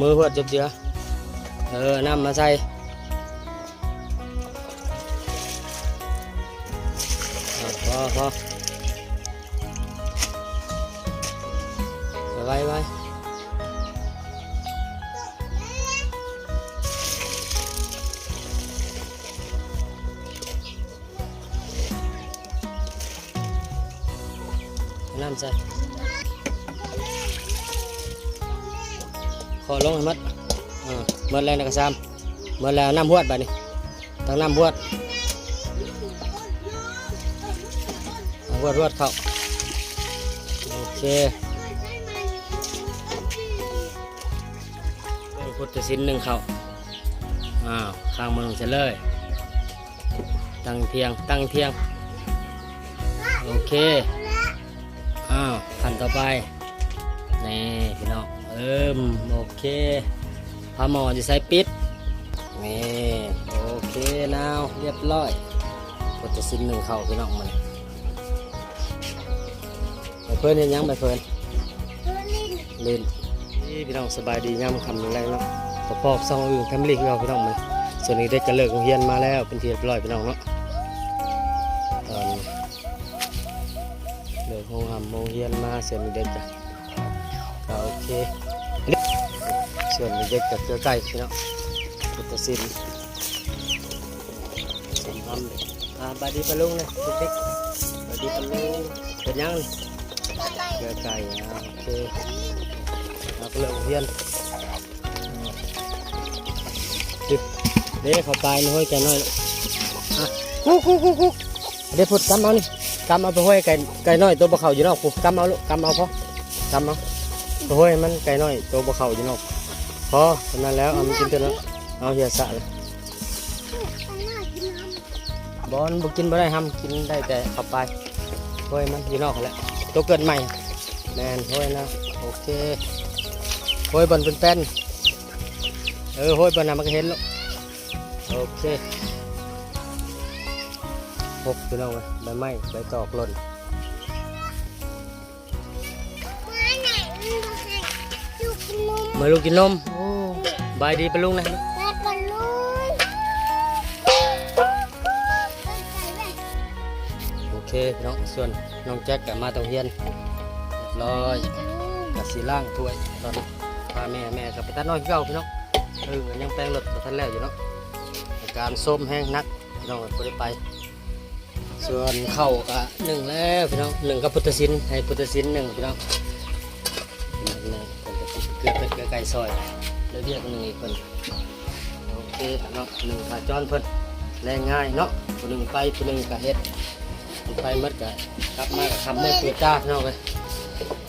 ມືຫວດຈົບເຈືອ ເອີ ເອົານ້ຳມາໃສ່ ພໍ ພໍ ພໍ ໄວ ໄວ ໄວ. ນ້ຳໃສ່ ຂໍລົງໃຫ້ໝົດ ເອີ ໝົດແລ້ວນະກະຊາມ ໝົດແລ້ວ ນ້ຳຫວດບາດນີ້ ຕັ້ງນ້ຳຫວດ ຫວດ ຫວດເຂົ້າ ໂອເຄ ພຸດທະສິນໜຶ້ງເຂົ້າ ອ້າວ ຄ້າງມືລົງໃສ່ເລີຍ ຕັ້ງທ່ຽງ ຕັ້ງທ່ຽງ ໂອເຄ ອ້າວ ຂັ້ນຕໍ່ໄປ ນີ້ພີ່ນ້ອງ ເອີມ ໂອເຄ ຝາໝໍ້ຢູ່ໃສ ປິດ ນີ້ ໂອເຄ ນາວ ລຽບລ້ອຍ ພຸດທະສິນໜຶ້ງເຂົ້າ ພີ່ນ້ອງ ມື້ນີ້ ໃບເຟີນເຮັດຫຍັງໃບເຟີນ? ຫຼິ້ນ ນີ້ພີ່ນ້ອງ ສະບາຍດີຍາມຄ່ຳແລງເນາະ ພໍ້ກັບຊ່ອງອຶ່ງແຟມິລີຄືເກົ່າພີ່ນ້ອງ ມື້ນີ້ ສ່ວນເດັກໆກໍເລີກໂຮງຮຽນມາແລ້ວເປັນທີ່ຮຽບຮ້ອຍພີ່ນ້ອງເນາະ ຕອນນີ້ເລີກໂຮງຮ່ຳໂຮງຮຽນມາ ສ່ວນເດັກໆກໍ ກໍໂອເຄ ສ່ວນເດັກໆກໍເກືອໄກ່ພີ່ນ້ອງ ພຸດທະສິນ ສົມຄຳ ອ່າ ບາຍດີປ້າລຸງແດ່ ເດັກໆ ບາຍດີປ້າລຸງ ເຮັດຫຍັງນີ້? ເກືອໄກ່ ເກືອໄກ່ ອ່າ ໂອເຄ ເອົາໄປເລີຍໂຮງຮຽນ ເດ້ ເຂົ້າໄປໃນຫ້ວຍໄກ່ນ້ອຍ ອ່ະ ກຸກໆໆໆ ເດ້ ພຸດ ກຳເອົານີ້ ກຳເອົາໄປຫ້ວຍໄກ່ ໄກ່ນ້ອຍໂຕບໍ່ເຂົ້າຢູ່ນອກພຸ້ນ ກຳເອົາລູກ ກຳເອົາ ພໍ ກຳເອົາ ໄປຫ້ວຍມັນ ໄກ່ນ້ອຍໂຕບໍ່ເຂົ້າຢູ່ນອກ ພໍ ສ່ຳນັ້ນແລ້ວ ເອົາມັນກິນຕົວນັ້ນ ເອົາເຫື່ອສະເລີຍ. ບໍ່ ມັນບໍ່ກິນບໍ່ໄດ້ ຫ້າມກິນໄດ້ແຕ່ເຂົ້າໄປ ໂອ້ຍ ມັນຢູ່ນອກຫັ້ນແຫຼະ ໂຕເກີດໃໝ່ ແມ່ນ ໂອ້ຍນະ ໂອເຄ ໂອ້ຍ ບ່ອນເປັນແປ້ນ ເອີ ໂອ້ຍ ບ່ອນນັ້ນມັນກໍເຫັນແລ້ວ ໂອເຄ ຫົກ ພີ່ນ້ອງເອີຍ ໃບໄມ້ ໃບຕອກຫຼົ່ນ. ມາລູກກິນນົມ ໂອ້ ບາຍດີປ້າລຸງນະ ບາຍປະລຸງ ໂອເຄພີ່ນ້ອງ ສ່ວນນ້ອງແຈັກກໍມາແຕ່ໂຮງຮຽນຮຽບຮ້ອຍ ກໍຊິລ້າງຖ້ວຍຕອນ ພາແມ່ ແມ່ກໍໄປຕັດອ້ອຍຄືເກົ່າພີ່ນ້ອງ ເອີ ກໍຍັງແປງລົດບໍ່ທັນແລ້ວຢູ່ເນາະ ອາການໂຊມແຮງໜັກພີ່ນ້ອງ ບໍ່ໄດ້ໄປ. ສ່ວນເຂົ້າກະໜຶ້ງແລ້ວພີ່ນ້ອງ ໜຶ້ງກັບພຸດທະສິນ ໃຫ້ພຸດທະສິນໜຶ້ງພີ່ນ້ອງ ເກືອເປັດເກືອໄກ່ຊອຍ ແລ້ວວຽກໜຶ້ງອີກເພິ່ນ ໂອເຄເນາະ ໜຶ້ງຂາຈອນເພິ່ນ ແລງງ່າຍເນາະ ຜູ້ໜຶ່ງໄປຜູ້ໜຶ່ງກະເຮັດ ໄປໝົດກະກັບມາກະຄ່ຳມືດຕື່ນຕາພີ່ນ້ອງເອີຍ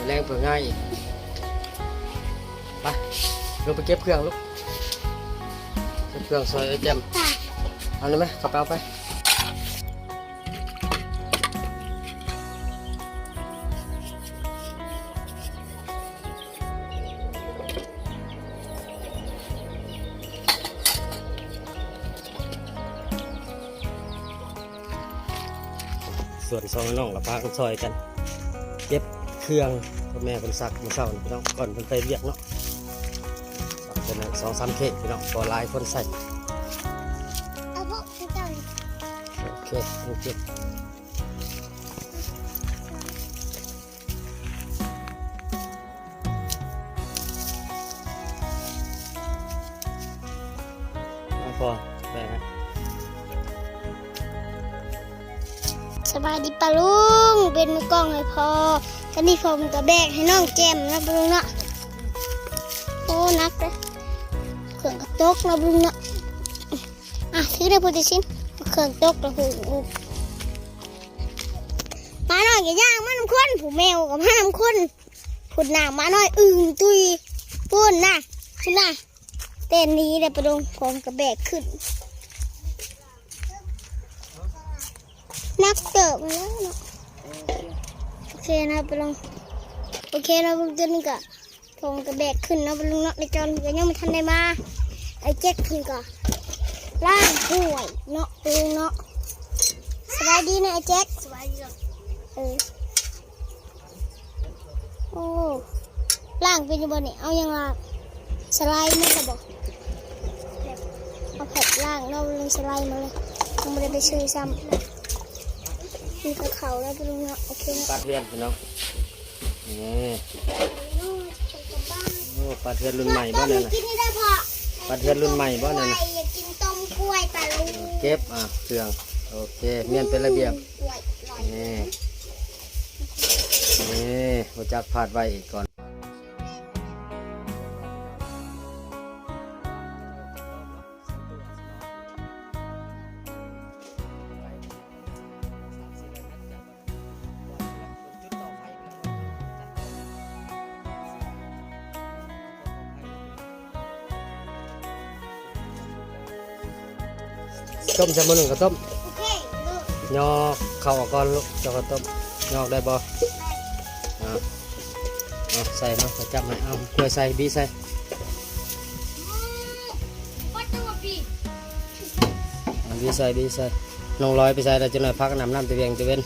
ແລງເພື່ອງ່າຍອີກ ໄປ ລົງໄປເກັບເຄື່ອງລູກ ເກັບເຄື່ອງຊອຍເອື້ອຍແຈ່ມ ເອົານີ້ແມະ ເຂົ້າໄປເອົາໄປ. ສ່ວນສອງນ້ອງລະພາກັນຊ່ອຍກັນເກັບເຄື່ອງ ພໍ່ແມ່ເພິ່ນຊັກມື້ເຊົ້ານີ້ພີ່ນ້ອງ ກ່ອນເພິ່ນໄປວຽກເນາະ ຊັກເປັນສອງສາມເຄກພີ່ນ້ອງ ພໍຫຼາຍຄົນໃຊ້ ເອົາພວກເຈົ້ານີ້ ໂອເຄ ໂອເຄ. ມາພໍແບກໃຫ້ ສະບາຍດີປ້າລຸງ ເປັນມືກ້ອງໃຫ້ພໍ່ ຕອນນີ້ພໍ່ກໍແບກໃຫ້ນ້ອງແຈ່ມເນາະປ້າລຸງເນາະ ໂອ້ ໜັກເດ້ ເຄື່ອງກໍຕົກເນາະປ້າລຸງເນາະ ອ່ະ ຖືໄດ້ພຸດທະສິນ ເຄື່ອງຕົກແລ້ວພຸ້ນ ໝານ້ອຍກໍຍ່າງມານຳຄົນ ຜູ້ແມວກໍມານຳຄົນ ພຸ້ນນະ ໝານ້ອຍອຶ່ງຕຸຍ ພຸ້ນນະ ພຸ້ນນະ ເຕັ້ນໜີແລ້ວປະດົງ ພ້ອມກັບແບກຂຶ້ນ ໜັກເຕີບແລ້ວເນາະ ໂອເຄນະປະດົງ ໂອເຄນະ ເບິ່ງຕົວນີ້ກະ ຜົມກໍແບກຂຶ້ນເນາະ ລຸງເນາະ ໃນຈອນກໍຍັງບໍ່ທັນໄດ້ມາ ໄອ້ແຈັກເພິ່ນກໍລ້າງຖ້ວຍເນາະ ລຸງເນາະ ສະບາຍດີນະ ໄອ້ແຈັກ ສະບາຍດີເນາະ ເອີ ໂອ້ ລ້າງເປັນຢູ່ບໍ່ນີ້ ເອົາຫຍັງລ້າງ ສະໄລມາຊະບໍ? ເອົາແພັດລ້າງເນາະ ລົງສະໄລມາເລີຍ ຍັງບໍ່ໄດ້ໄປຊື້ຊ້ຳ. ມີແຕ່ເຂົ້າແລ້ວ ໄປລົງເນາະ. ໂອເຄເນາະ ປາດເຮືອນພີ່ນ້ອງ. ນີ້ ໂອ້ ປາດເຮືອນລຸ້ນໃໝ່ບໍ່ນັ້ນນະ? ປາດເຮືອນລຸ້ນໃໝ່ບໍ່ນັ້ນນະ? ຢາກກິນຕົ້ມກ້ວຍປາລຸງ. ເກັບ ອ່າ ເຄື່ອງ. ໂອເຄ ມ້ຽນເປັນລະບຽບ. ນີ້ ນີ້ ຮູ້ຈັກພາດໄວ້ອີກກ່ອນ. ຕົ້ມໃສ່ໝໍ້ໜຶ່ງ ເຂົ້າຕົ້ມ. ໂອເຄ ຍໍເຂົ້າອອກກ່ອນລູກ ເຈົ້າເຂົ້າຕົ້ມ ຍໍອອກໄດ້ບໍ່? ອ່າ ເອົາໃສ່ເນາະ ຂ້ອຍຈັບໃຫ້. ເອົາ ຖ້ວຍໃສ່ ບີໃສ່. ອືມ ບໍ່ຕ້ອງບີ. ອ່າ ບີໃສ່ ບີໃສ່. ນ້ອງລອຍໄປໃສ່ແລ້ວ? ຈັກໜ້ອຍພາກັນອາບນ້ຳແຕ່ວຽງແຕ່ເວັນ.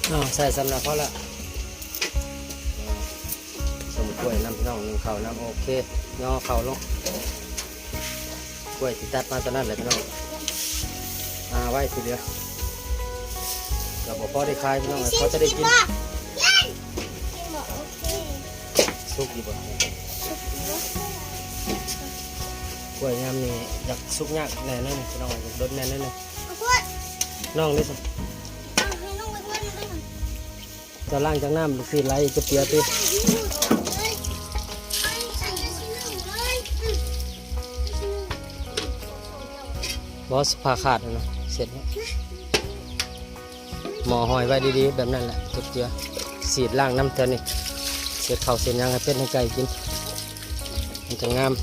ເອົາ ໃສ່ສ່ຳນັ້ນພໍລະ. ອ່າ ຕົ້ມກ້ວຍນຳພີ່ນ້ອງ ໜຶ້ງເຂົ້ານຳ. ໂອເຄ ຍໍເຂົ້າລົງ. ກ້ວຍທີ່ຕັດມາຕອນນັ້ນແຫຼະພີ່ນ້ອງ ອ່າ ໄວ້ທີ່ເຫຼືອ ກໍບໍ່ພໍໄດ້ຂາຍພີ່ນ້ອງ ພໍຈະໄດ້ກິນ. ສຸກຢູ່ບໍ່? ກ້ວຍຍາມນີ້ຢາກສຸກຍາກແດ່ໜ້ອຍໜຶ່ງພີ່ນ້ອງ ຢາກດົນແດ່ໜ້ອຍໜຶ່ງ. ນ້ອງເດ້ຊະ? ເຈົ້າລ້າງຈາກນ້ຳລູກຊີ້ນໄຫຼຈະເປຍຕິ? ບໍ່ ຜ້າຂາດຫັ້ນນະ ເຊັດໄວ້. ໝໍ້ຫ້ອຍໄວ້ດີໆ ແບບນັ້ນແຫຼະ ຈົບເຈືອ. ສີດລ້າງນ້ຳແຖວນີ້ ເຊັດເຂົ້າເຊັດຫຍັງໃຫ້ເປັດໃຫ້ໄກ່ກິນ ມັນຈະງາມ.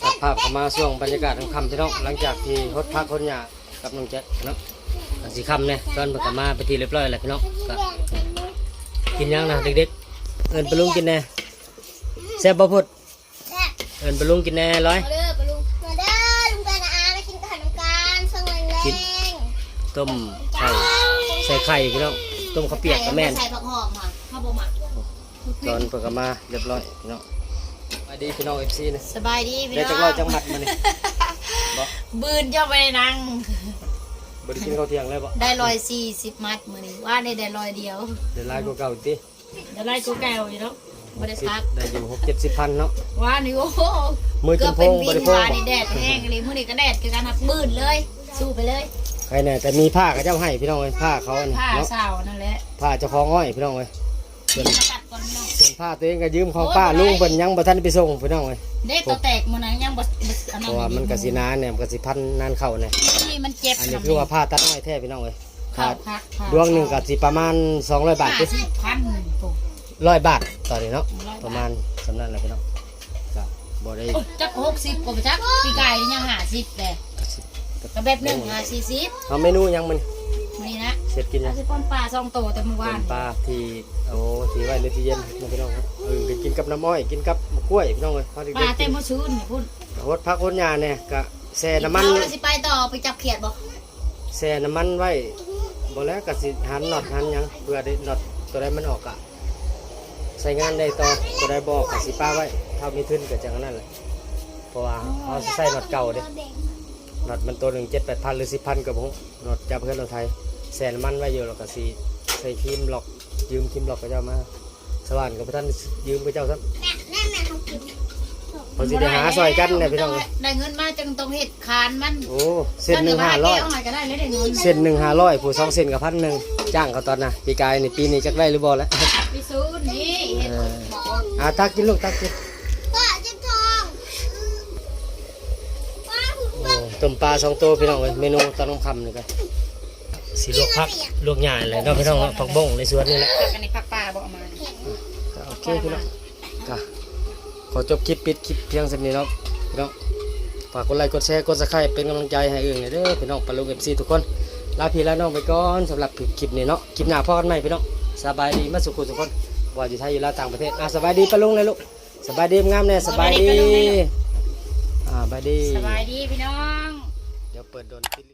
ຕັດພາບເຂົ້າມາຊ່ວງບັນຍາກາດຄ່ຳໆ ພີ່ນ້ອງ ຫຼັງຈາກທີ່ຫົດຜັກຫົດຫຍ້າກັບນ້ອງແຈັກເນາະ ກໍຊິຄ່ຳແດ່ ຕອນເພິ່ນກໍມາເປັນທີ່ຮຽບຮ້ອຍແລ້ວພີ່ນ້ອງ. ກໍກິນຫຍັງນະເດັກໆ? ເອີ້ນປ້າລຸງກິນແດ່. ແຊບບໍ່ພຸດ? ແຊບ. ເອີ້ນປ້າລຸງກິນແດ່ລອຍ. ມາເດີປ້າລຸງ ມາເດີລຸງຕານາອາ ມາກິນເຂົ້ານຳກັນຊ່ວງແລງໆ. ຕົ້ມໄຂ່ ໃສ່ໄຂ່ພີ່ນ້ອງ ຕົ້ມເຂົ້າປຽກກໍແມ່ນ ໃສ່ຜັກຫອມ ເຮົາບໍ່ມັກ. ຕອນເພິ່ນກໍມາຮຽບຮ້ອຍພີ່ນ້ອງ. ສະບາຍດີພີ່ນ້ອງ ເອັຟຊີ ນະ ສະບາຍດີພີ່ນ້ອງ. ໄດ້ຈັກຮ້ອຍຈັກມັດມື້ນີ້? ບໍ່ ບືນເຈົ້າບໍ່ໄດ້ນັ່ງ ບໍ່ໄດ້ກິນເຂົ້າທ່ຽງເລີຍບໍ່? ໄດ້ຮ້ອຍສີ່ສິບມັດມື້ນີ້ ວານນີ້ໄດ້ຮ້ອຍດຽວ. ໄດ້ຫຼາຍກວ່າເກົ່າຕິ? ໄດ້ຫຼາຍກວ່າເກົ່າຢູ່ດອກ ບໍ່ໄດ້ພັກ ໄດ້ຢູ່ຫົກເຈັດສິບພັນເນາະ. ວານນີ້ ໂອ້ໂຫ ມື້ຈົນໂພງ ເກືອບເປັນວິນ ບໍ່ໄດ້ໂພງ. ວານນີ້ແດດແຮງອີ່ຫຼີ ມື້ນີ້ກໍແດດຄືກັນ ຮັກບືນເລີຍ ສູ້ໄປເລີຍ. ໃຄແນ່ແຕ່ມີຜ້າເຂົາເຈົ້າໃຫ້ພີ່ນ້ອງເອີຍ ຜ້າເຂົາອັນນີ້ ຜ້າເນາະ ສາວນັ້ນແຫຼະ ຜ້າເຈົ້າຂອງອ້ອຍພີ່ນ້ອງເອີຍ. ສ່ວນ ຕັດກ່ອນພີ່ນ້ອງ ສ່ວນຜ້າຕົວເອງກໍຢືມຂອງປ້າລຸງເພິ່ນ ຍັງບໍ່ທັນໄດ້ໄປສົ່ງພີ່ນ້ອງເອີຍ. ເດ້ ໂຕແຕກມື້ນັ້ນຍັງບໍ່ ບໍ່ອັນນັ້ນ ເພາະວ່າມັນກໍຊິໜາແນ່ ມັນກໍຊິພັນນານເຂົ້າແນ່. ນີ້ມັນເຈັບ. ອັນນີ້ຄືວ່າຜ້າຕັດອ້ອຍແທ້ພີ່ນ້ອງເອີຍ. ຜ້າດວງໜຶ່ງກໍຊິປະມານສອງຮ້ອຍບາດຕິ ຫ້າສິບພັນ ຮ້ອຍບາດຕອນນີ້ເນາະ ປະມານສ່ຳນັ້ນແຫຼະພີ່ນ້ອງ. ກໍບໍ່ໄດ້ ໂອ້ຍ ຈັກຫົກສິບກໍບໍ່ຈັກ ປີກາຍນີ້ຍັງຫ້າສິບແຫຼະ ກໍຊິ ກໍແບບໜຶ່ງ ຫ້າສີ່ສິບ. ເອົາເມນູຫຍັງມື້ນີ້? ມື້ນີ້ນະ ເຮັດກິນຫຍັງ? ຊິປ້ອນປາສອງໂຕແຕ່ມື້ວານ ປ້ອນປາທີ່ ໂອ້ ທີ່ໄວ້ໃນຕູ້ເຢັນເນາະພີ່ນ້ອງເນາະ. ເອີ ໄປກິນກັບນ້ຳອ້ອຍ ກິນກັບໝາກກ້ວຍພີ່ນ້ອງເອີຍ. ເຮົາເດັກໆ ປາແຕ່ມື້ຊືນນີ້ພຸ້ນ ຫົດຜັກຫົດຫຍ້າແນ່ ກະແຊ່ນ້ຳມັນ. ເຮົາຊິໄປຕໍ່ ໄປຈັບຂຽດບໍ່? ແຊ່ນ້ຳມັນໄວ້ ບໍ່ແລ້ວກໍຊິຫັນນັອດຫັນຫຍັງ ເພື່ອໄດ້ນັອດຕົວໃດມັນອອກກະໃຊ້ງານໄດ້ຕໍ່ ຕົວໃດບໍ່ອອກກໍຊິປະໄວ້ ຖ້າມີທຶນກໍຈັ່ງອັນນັ້ນແຫຼະ. ເພາະວ່າເຮົາຊິໃຊ້ນັອດເກົ່າເດ້ ນັອດມັນຕົວໜຶ່ງເຈັດແປດພັນ ຫຼື ສິບພັນກໍບໍ່ຮູ້ ນັອດຈັບເຮືອນເອົາໄທ. ແຊ່ນ້ຳມັນໄວ້ຢູ່ ແລ້ວກໍຊິໃສ່ຄີມລັອກ ຢືມຄີມລັອກເຂົາເຈົ້າມາ. ສະຫວ່ານກໍບໍ່ທັນຢືມເຂົາເຈົ້າຊ້ຳ ແມ່ ແມ່ ແມ່ ເຮົາກິນ. ເຮົາຊິໄດ້ຫາຊ່ອຍກັນແຫຼະພີ່ນ້ອງເອີຍ. ໄດ້ເງິນມາຈຶ່ງຕ້ອງເຮັດຄານມັນ. ໂອ້ ເສັ້ນໜຶ່ງຫ້າຮ້ອຍ ເສັ້ນໜຶ່ງຫ້າຮ້ອຍ ຜູ້ສອງເສັ້ນກໍພັນໜຶ່ງ ຈ້າງເຂົາຕອນນະ. ປີກາຍນີ້ ປີນີ້ຈັກໄດ້ຫຼືບໍ່ແຫຼະ. ໄປສູນນີ້ເຮັດ. ເອີ ອ່າ ຕັກກິນລູກ ຕັກກິນ. ໂອ້ ຕົ້ມປາສອງໂຕພີ່ນ້ອງເອີຍ. ເມນູຕອນຄ່ຳໆນີ້ກໍຊິລວກຜັກລວກຫຍ້າແຫຼະເນາະພີ່ນ້ອງເນາະ. ຜັກບົ້ງໃນສວນນີ້ແຫຼະ. ຜັກອັນນີ້ຜັກປ່າບໍ່ເອົາມາ. ໂອເຄພີ່ນ້ອງ. ກະຂໍຈົບຄລິບ ປິດຄລິບພຽງສ່ຳນີ້ເນາະພີ່ນ້ອງ. ຝາກກົດໄລ ກົດແຊ ກົດຊັບສະໄຄຣບ ເປັນກຳລັງໃຈໃຫ້ເອື້ອຍແດ່ເດີພີ່ນ້ອງ ປາລຸງ ເອັຟຊີ ທຸກຄົນ. ລາພີ່ລານ້ອງໄປກ່ອນສຳລັບຄລິບນີ້ເນາະ. ຄລິບໜ້າພໍ້ກັນໃໝ່ພີ່ນ້ອງ. ສະບາຍດີໝົດສູ່ຜູ້ສູ່ຄົນ ບໍ່ວ່າຢູ່ໄທຢູ່ລາວຕ່າງປະເທດ. ອ່າ ສະບາຍດີປາລຸງແດ່ລູກ. ສະບາຍດີງາມແດ່. ສະບາຍດີ ສະບາຍດີປາລຸງແດ່. ອ່າ ສະບາຍດີ ສະບາຍດີພີ່ນ້ອງ. ດຽວເປີດດົນປິດ